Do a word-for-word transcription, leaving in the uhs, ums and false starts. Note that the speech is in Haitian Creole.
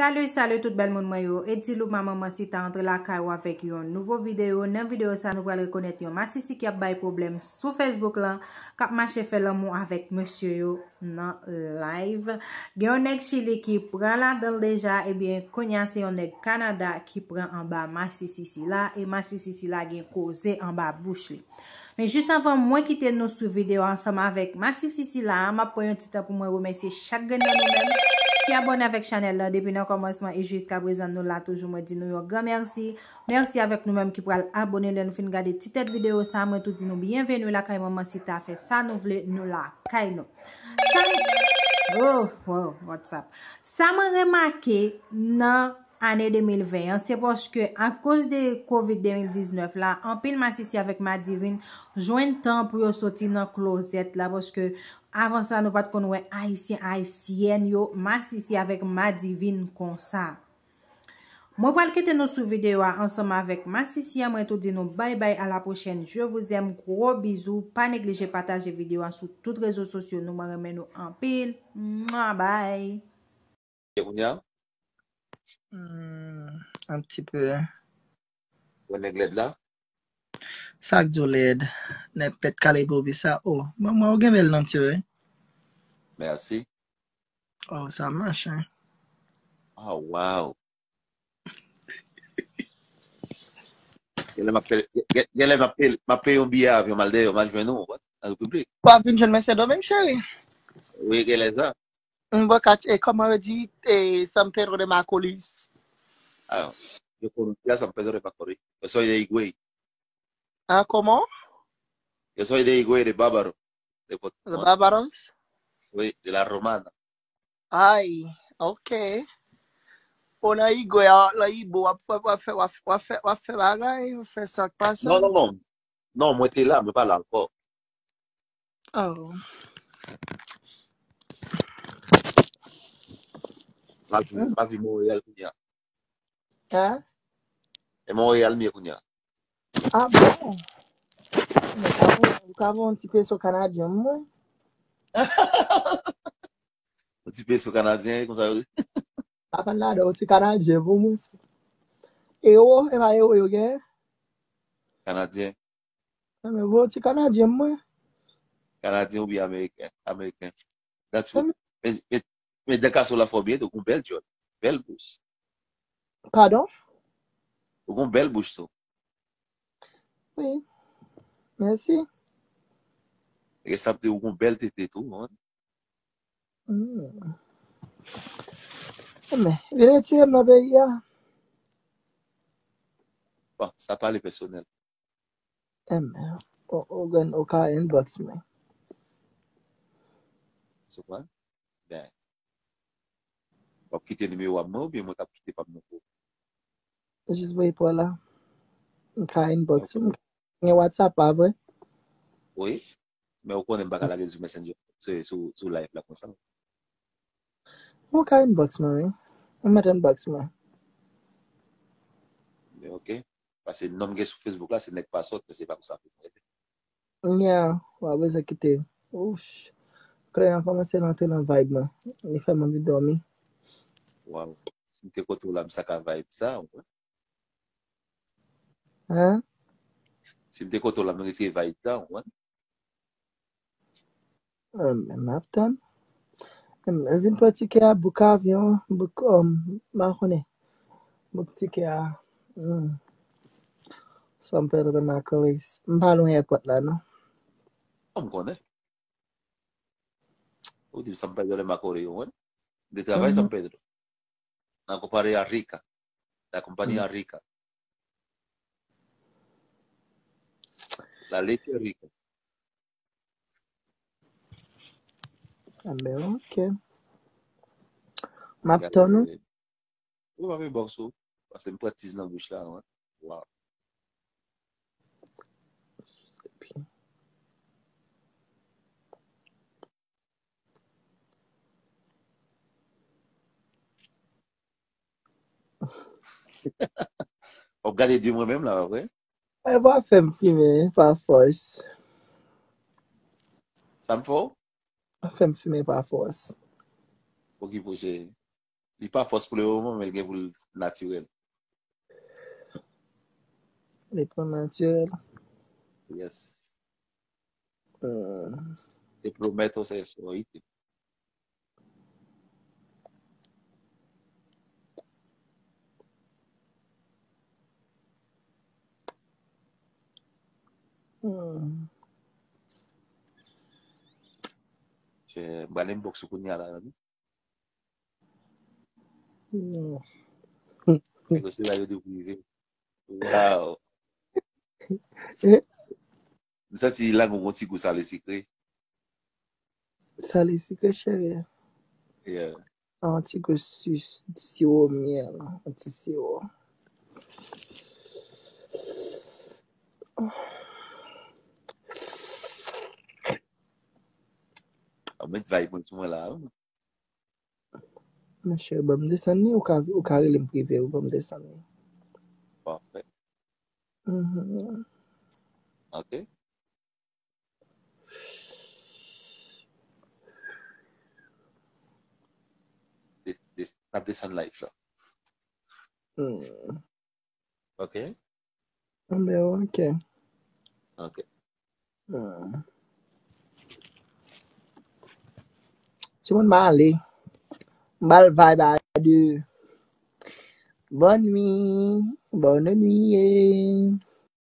Salut, salut tout bèl moun mwen yo. Eddy Luma Manman Sita antre lakay ou avèk yon nouvo videyo. Nan videyo sa, nou pral rekonèt yon masisi ki ap bay pwoblèm sou Facebook lan, k ap mache fè lanmou avèk mesye yo nan live. Gen yon nèg Chili ki pran ladan l deja, ebyen, kounye a se yon nèg Kanada ki pran anba masisi sila, e masisi sila gen koze anba bouch li. Men jis anvan mwen kite nou sou videyo ansanm avèk masisi sila a, m ap pran yon ti tan pou mwen remèsye chak grenn nan nou menm ki abòne avèk chanèl lan depi nan kòmansman e jiska prezan nou la toujou. Mwen di nou yon gran mèsi. Mèsi avèk nou menm ki pral abòne lè nou fin gade ti tèt videyo sa. Mwen tou di nou byenveni lakay Manman Sita, fè sa nou vle, nou lakay nou. Sa m, oh, oh, WhatsApp. Sa mwen remake nan ane de mil ven an, se paske akoz de kovid de mil diznèf la, anpil masisi avèk madivin jwenn tan pou yo soti nan klozèt la, paske avan sa, nou pa t konn wè Ayisyen, Ayisyèn yo masisi avèk madivin konsa. Mwen pral kite nou sou videyo a ansanm avèk masisi an. Mwen tou di nou bye bye, à la prochaine, je vous aime, gros bisous. Pa neglije pataje videyo a sou tout rezo sosyo nou. Mwen renmen nou anpil. Mwa, bye. Kounye a? Hmm, un petit peu. Wè nèg lèd la? Sa k di w lèd? Nèg tèt kale popi sa, oh. Manman, ou gen bèl nantye, wi. Mèsi. Oh, sa mache. Ah, wow. Genlè m ap peye, genlè m ap peye, m ap peye yon biyè avyon, m al dèyè, m al jwenn ou, nan repiblik. W ap vin jwenn mwen Sendomeng, cheri. Wi, genlè sa. M va catch, e kòman yo di, e San Pedro de Macorís? Ah, yo konosi a San Pedro de Macorís. Yo soy de Higüey. Ah, kòman? Yo soy de Higüey, de Bávaro. De Barbados? Wi, de la Romana. Ay, ok. O nan Higüey, a, nan Higüey, w ap fè, w ap fè, w ap fè, w ap fè, w ap fè bagay, w ap fè sa k pase. Non, non, non. Non, mwen te la, mwen pa la ankò. Oh. M ap viv, m ap viv Monreyal kounye a. Hein? E Monreyal m ye kounye a. Ah bon? Ou ka voye yon ti peso kanadyen pou mwen? Yon ti peso kanadyen, konsa yo di. Pa konn ladan, yon ti kanadyen pou mwen. Ewo, e pa ewo yo gen? Kanadyen. Enben, voye yon ti kanadyen pou mwen. Kanadyen oubyen ameriken? Ameriken. That's it. Men, men, men dan kaso la fò byen, ou gon bèl djòl. Bèl bouch. Padon? Ou gon bèl bouch tou. Wi. Mèsi. E sa ap di ou gon bèl tete tou, wi. Hmm. Enben, vin retire m nan peyi a. Bon, sa pale pèsonèl. Enben, ou, ou gen, ou ka inbox mwen. Sou kwa? Ben. W ap kite nimewo a mwen oubyen mwen k ap kite pa m nan pou ou? Jis voye pa la. M ka inbox ou. M gen WhatsApp pa vre? Wi. Men ou konnen m pa ka lage l sou Messenger, sou, sou, sou live la konsa. Ou ka inbox mwen, wi. Ou mèt inbox mwen. Men ok. Paske non m gen sou Facebook la, se nèg pa sòt, men se pa konsa pou mwen rete. Nya, w a bezwen kite. Ouch. Klè an kòmanse rantre nan vibe mwen. Li fè m anvi dòmi. Waw. Si m te kote w la, m sa ka vibe sa, ou wè. Hein? Si m te kote w la, m retire vibe sa, ou wè. M ap tann. M vin pran tikè a, book avyon, book, um, m pa konnen. Book tikè a. Hmm. San Pedro de Macorís. M pa lwen èpòt la, non. M konnen. Ou di San Pedro de Macorís, ou wè. M te travay San Pedro. Nan konpani a Rica. La compañía Rica. La leche rica. Enben, ok. M ap tann ou. Ou pa vle bòks ou. Paske m pran tiz nan bouch la, wi. Waw. W ap gade de mwen menm la, pa vre? E pa fè m fimen pa fòs. Sa m fè w? Pa fè m fimen pa fòs. Pou ki pwoche? Li pa fòs pou le moman, men l gen pou l natirèl. Li pa natirèl. Yes. Hmm. Te pwomèt ou se sorite. Hmm. Se ba l inbox ou kounye a la, wi. Hmm. Nèg yo se la yo te prive. Wow. M santi lang ou gon ti gou sale sikre. Sale sikre, cheri. Yeah. Sa yon ti gou si siwo myèl, yon ti siwo. Ou met vibe mwen sou mwen la, wi. Monchè, ban m desann li, ou ka, ou ka rele m prive, ou ban m desann li. Pafè. Mhm. Ok. Des, des, n ap desann live la. Hmm. Ok. Anben, ok. Ok. Hmm. Timoun, m ale. M ba l vibe a de. Bonne nuit. Bonne nuit.